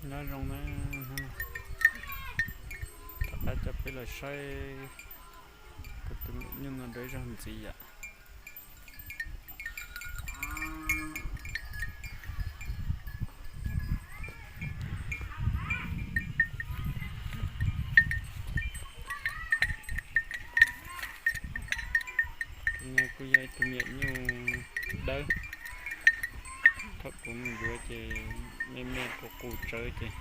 Nyob zoo na, rov qab coj peb los saib kuv tus me nyuj no dua ib zaug ntxiv yom. Tus no kuj yog ib tug me nyuj dawb. Thaum kuv mus yuav ces me me qus qus tsawv ces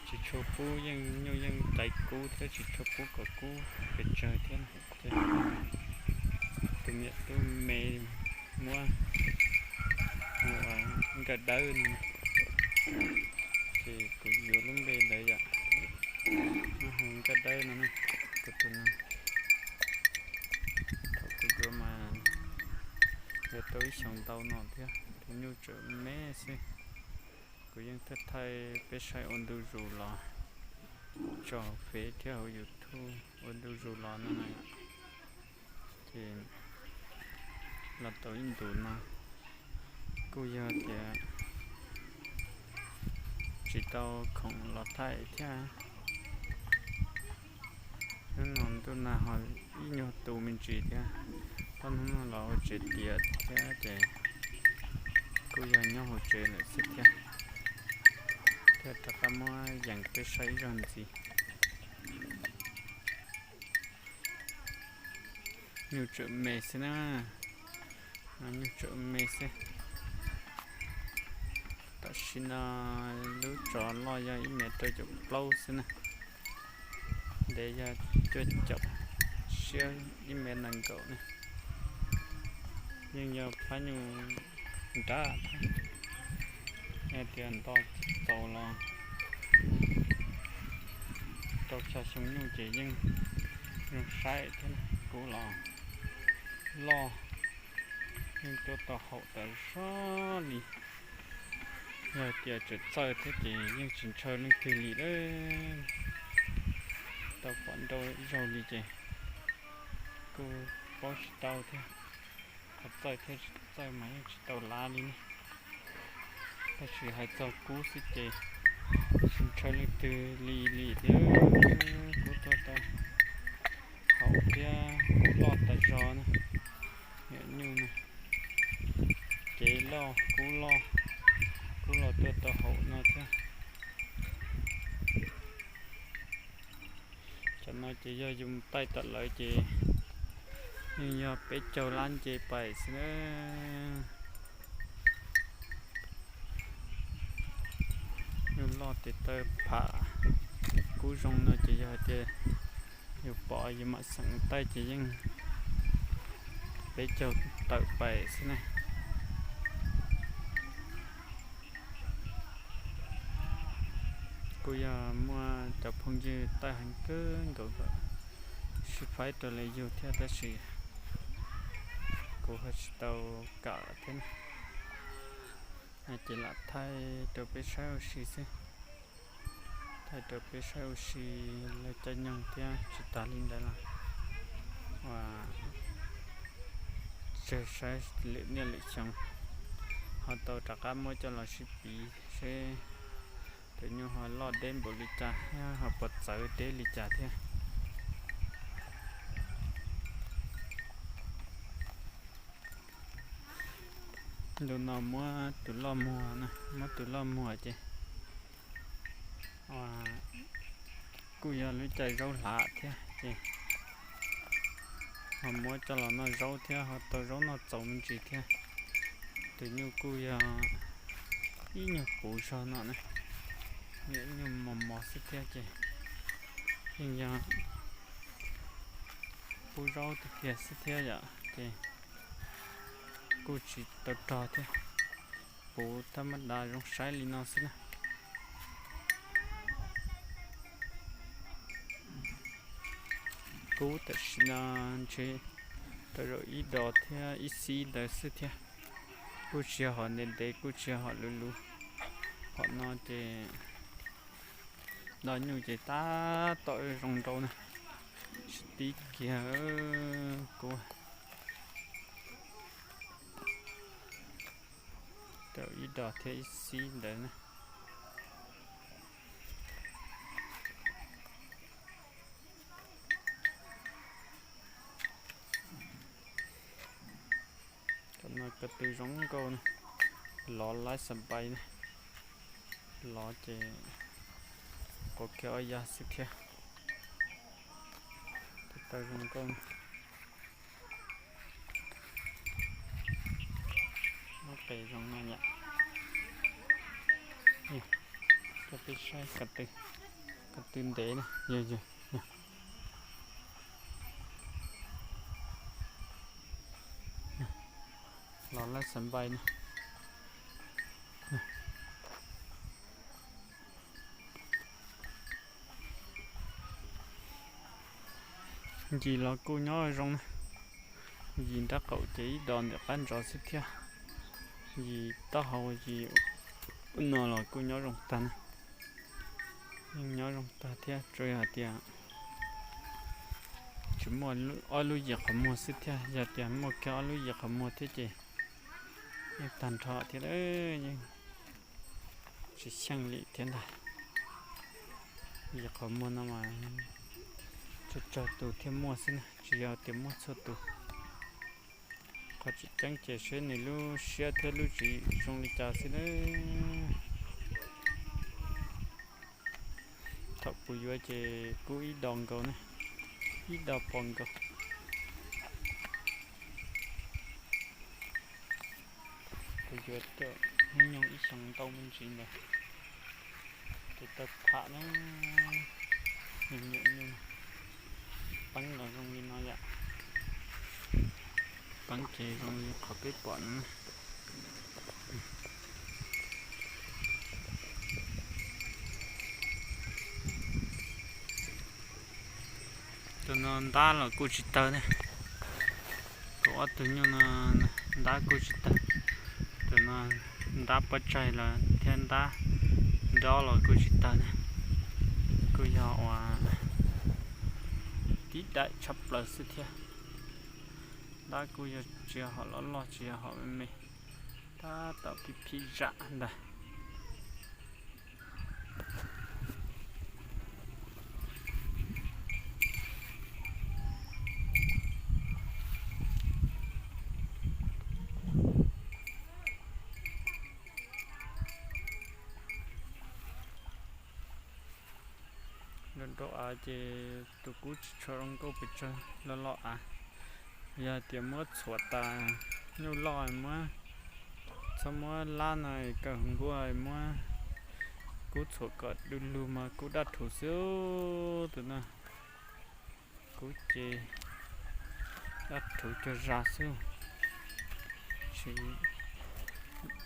tsis tshua pub, yeej nyuj yeej caiv kub thiab tsis tshua pub kom kub pes tsawg thiab. Ces tus me tub me muab hu ua Nkaj Dawb no, ces kuv yuav lub npe ntawd yom, muab hu Nkaj Dawb no na. Kuv tus no thaum kuv yuav mas yuav tau ib xyoos ntau no thiab, tus nyuj tseem me xwb. Kuv yeej thaij thaij peb saib ua ntu zus los tso hauv Fev thiab hauv YouTube ua ntu zus los no na. Ces los tau ib ntus no kuj yog tias tsis tau khoom los thaij thiab. Hnub no ntuj nag ho ib nyuag tu me ntsis thiab, ob hnub no los hauv tsev tiav thiab ces kuj yog nyob hauv tsev lawm xwb thiab. Thiab rov qab muab yees peb saib ib zaug ntxiv. Nyuj tseem me xwb na, nyuj tseem me xwb. Tam sim no lub tsov loj yog ib mev rau caum plaub xwb na, ntev yog cuaj caum, siab ib mev nees nkaum ne. Yeej yog phab nyuj nrab thiab, yog tias nto txaus los rau xya xyoo nyuj ces yeej zoo saib thiab. Kub los loj, yeej tuaj tau haum tas zog li. Yog tias tseem txawj thiab ces yeej tsis ntshaw leej twg li lawm. Tau pom nrau ib zaug li ces kuj paub tsis tau thiab. Qhov txawj thiab tsis txawj mas yeej tsis tau lav li ne. Tab sis hais txog kub xwb ces tsis ntshaw leej twg li li thiab. Kub tuaj tau haum thiab kub loj tas zog na. Niam nyuj na, cev loj kub loj, kub los tuaj tau haum no thiab. Cov no ces yog yus taij tom lawv ces yeej yog peb caug lab nce pais xwb na. Nyuj loj tes taw pham kub zoo no ces yog hais tias yus pom yus mam xeem taij ces yeej peb caug tawm pais xwb ne. Kuj yog muaj cov phooj ywg taij heev kawg nkaus kom sib faib rau lawv yug thiab tab sis kuv ho tsis tau kam thiab na. Ces lam thaij rau peb saib ua si xwb. Thaij rau peb saib ua si lawv caij nyoog thiab tsis tas li ntawd los ua tsawg saib lwm niaj lwm xyoo ho tau rov qab muab coj los sib piv seb tus nyuj ho loj deb npaum li cas thiab ho puas txawv deb li cas thiab. Ntu no muab tus loj muag, muab tus loj muag ces kuj yog lub caij zaub hlav thiab ces ho muab coj los noj zaub thiab ho tau zaub noj txaus me ntsis thiab. Tus nyuj kuj yog ib nyuag puv zog no na, ib nyuag mos mos xwb thiab ces yeej yog pub zaub tiag tiag xwb thiab yom ces kuj tsis tau rog thiab, puv thaj mab dav zoo saib li no xwb na. Kub tam sim no ntshe rau zaum ib dos thiab ib xib ntawd xwb thiab. Kuj tsis yog hom ntev ntev kuj tsis yog hom luv luv. Hom no ces nto nyuj ces tab tom zoo nraud na, sib tib kiag kub. Rau ib dos thiab ib xib ntawd na. No ko tw zoo nkauj na, lov laib xab npais na, lov ces quav kiag ob yag xwb thiab. Tus taw zoo nkauj, lub qe zoo no yom. Coj peb saib ko tw, ko tw ntev na, yog, yog, yog. Lov laib xab npais na. Yim los kuj nyob zoo na. Yim nraub qaum ces ib dos ntawm qab ntsov xwb thiab. Yim taub hau yim ub no los kuj nyob zoo tag na. Yeej nyob zoo tag thiab, tsuas yog hais tias tsis muaj ob lub yim qhov muag xwb thiab. Yog tias muaj kiag ob lub yim qhov muag thiab ces yeej tag nrho thiab, yeej tsis xyeej li thiab ntag. Yim qhov muag no mas tsawg tsawg tus thiaj muaj xwb na, tsis yog tias muaj txhua tus. Qhov tseem ceeb ces seb nws lub siab thiab lub tsev zoo li cas xwb na. Thaum kuv yuav ces kub ib dos nkaus ne, ib dos pos nkaus. Kuv yuav coj hnub nyoog ib xyoos ntau me ntsis ntawd ces tau tham na. Nyuam nyuam nyuj peeb los zoo li no yom. Peeb ces zoo li qhov peb pom no. Tus no ntab los kuj tsis tawg ne. Tus ob tug nyuj no ntab kuj tsis tawg. Tus no ntab pob tsaig los thiab ntab nrob los kuj tsis tawg ne. Kuj yog uas tib daim tshaj plaws xwb thiab. Ntab kuj yog tsis yog hom loj loj, tsis yog hom me me, tab tom phij phij zam ntag. Nrau nrau av ces tus kub tsis tshua zoo nkauj pes tsawg, loj loj av. Yog tias muab txhuam tas nyuj loj muab, txhob muab lab no kaw hauv nkuaj, muab kub txhuam kom du lug mas kub daj rhuv xwb. Tus no kub ces daj rhuv cuag zas xwb. Tsis,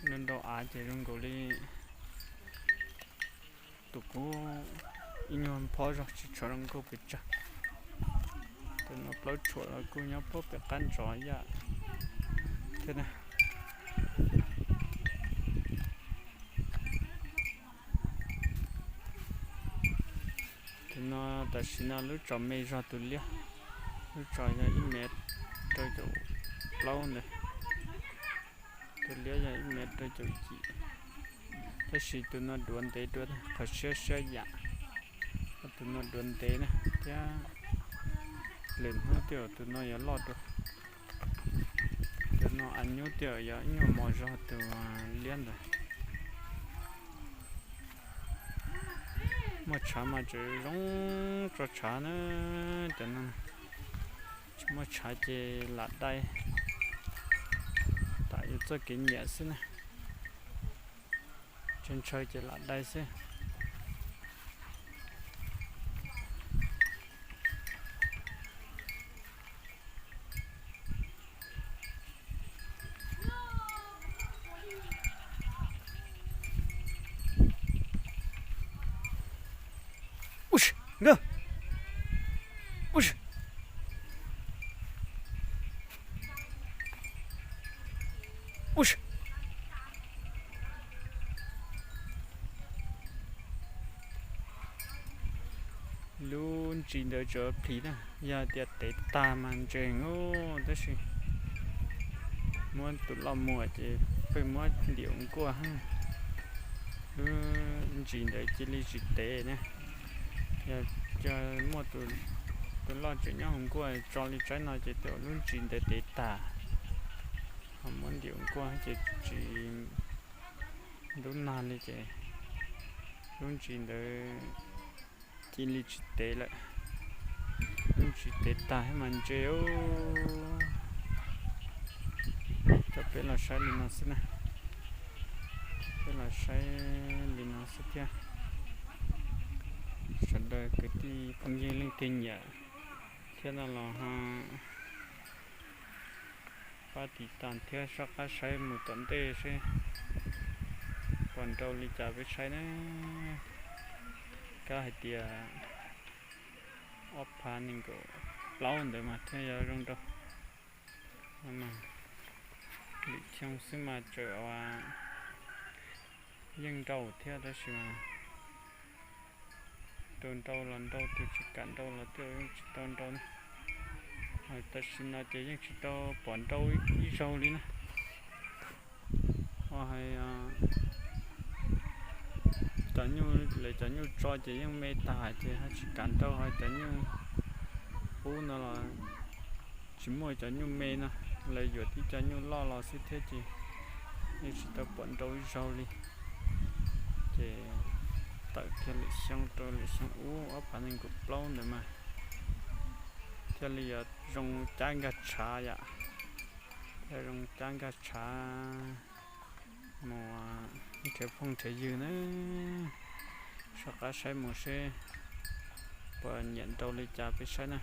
nrau nrau av ces zoo nkaus li tus kub ib nyuag phob zog, tsis tshua zoo nkauj pes tsawg. Tus no plaub tshuam los kuj nyob puag pem qab ntsov yam thiab na. Tus no tam sim no lub tsos me zog tus liab, lub tsos yog ib mev rau caum plaub ntawd, tus liab yog ib mev rau caum yim. Tab sis tus no duav ntev dua, qhov siab siab yam, tus no duav ntev na thiab lwm hnub tej zaum tus no yuav loj dua. Tus no av nyub tej zaum yog ib nyuag mos zog tus liab ntawd. Muaj tshav mas tseem zoo tso tshav na, cov no tsis muaj tshav ces lam dai, tam yus txoj kev nyiam xwb na. Tsis ntshaw ces lam dai xwb. Ub, nkawd, ub, ub. Lub ntsis ntawd tsuas plhis na, yog tias tev tag mas ntseeg ub, tab sis muab tus loj muag ces pheej muab ntim nkuaj. Lub ntsis ntawd cia li tsis tev na. Yog muaj tus loj tseem nyob hauv nkuaj tso li tsaib no ces tej zaum lub ntsis ntawd tev tag. Muab ntim nkuaj ces tsis ntub nag li ces lub ntsis ntawd cia li tsis tev lawm. Lub ntsis tev tag thiab mas ntse. Coj peb los saib li no xwb na. Peb los saib li no xwb thiab. Sawv daws kwv tij phooj ywg leej twg nyiam thiab no los ho pab tiv tas thiab soj qab saib mus tom ntej seb puas nrau li cas peb saib na. Kab hais tias ob phav nees nkaum plaub ntawd mas thiaj yuav zoo nrau. Lwm xyoo xwb mas tseem yeej nrau thiab tab sis mas tus nrau los nrau, tus tsis kam nrau los twb yeej tsis tau nrau na. Tam sim no ces yeej tsis tau pom nrau ib zaug li na. Ho hais cov nyuj, lawv cov nyuj tso ces yeej me tag ces ho tsis kam nrau, ho cov nyuj ub no los tsis muaj cov nyuj me no, lawv yuav tib co nyuj loj los xwb thiab ces yeej tsis tau pom nrau ib zaug li. Ces tawm kiag lwm xyoo rau lwm xyoo ub ob phav nees nkaum plaub ntawd mas thiaj li yuav zoo cab nkag tshav yom, thiaj zoo cab nkag tshav mus nrhiav phooj nrhiav ywg na. Soj qab saib mus seb puas nyiam nrau li cas peb saib na.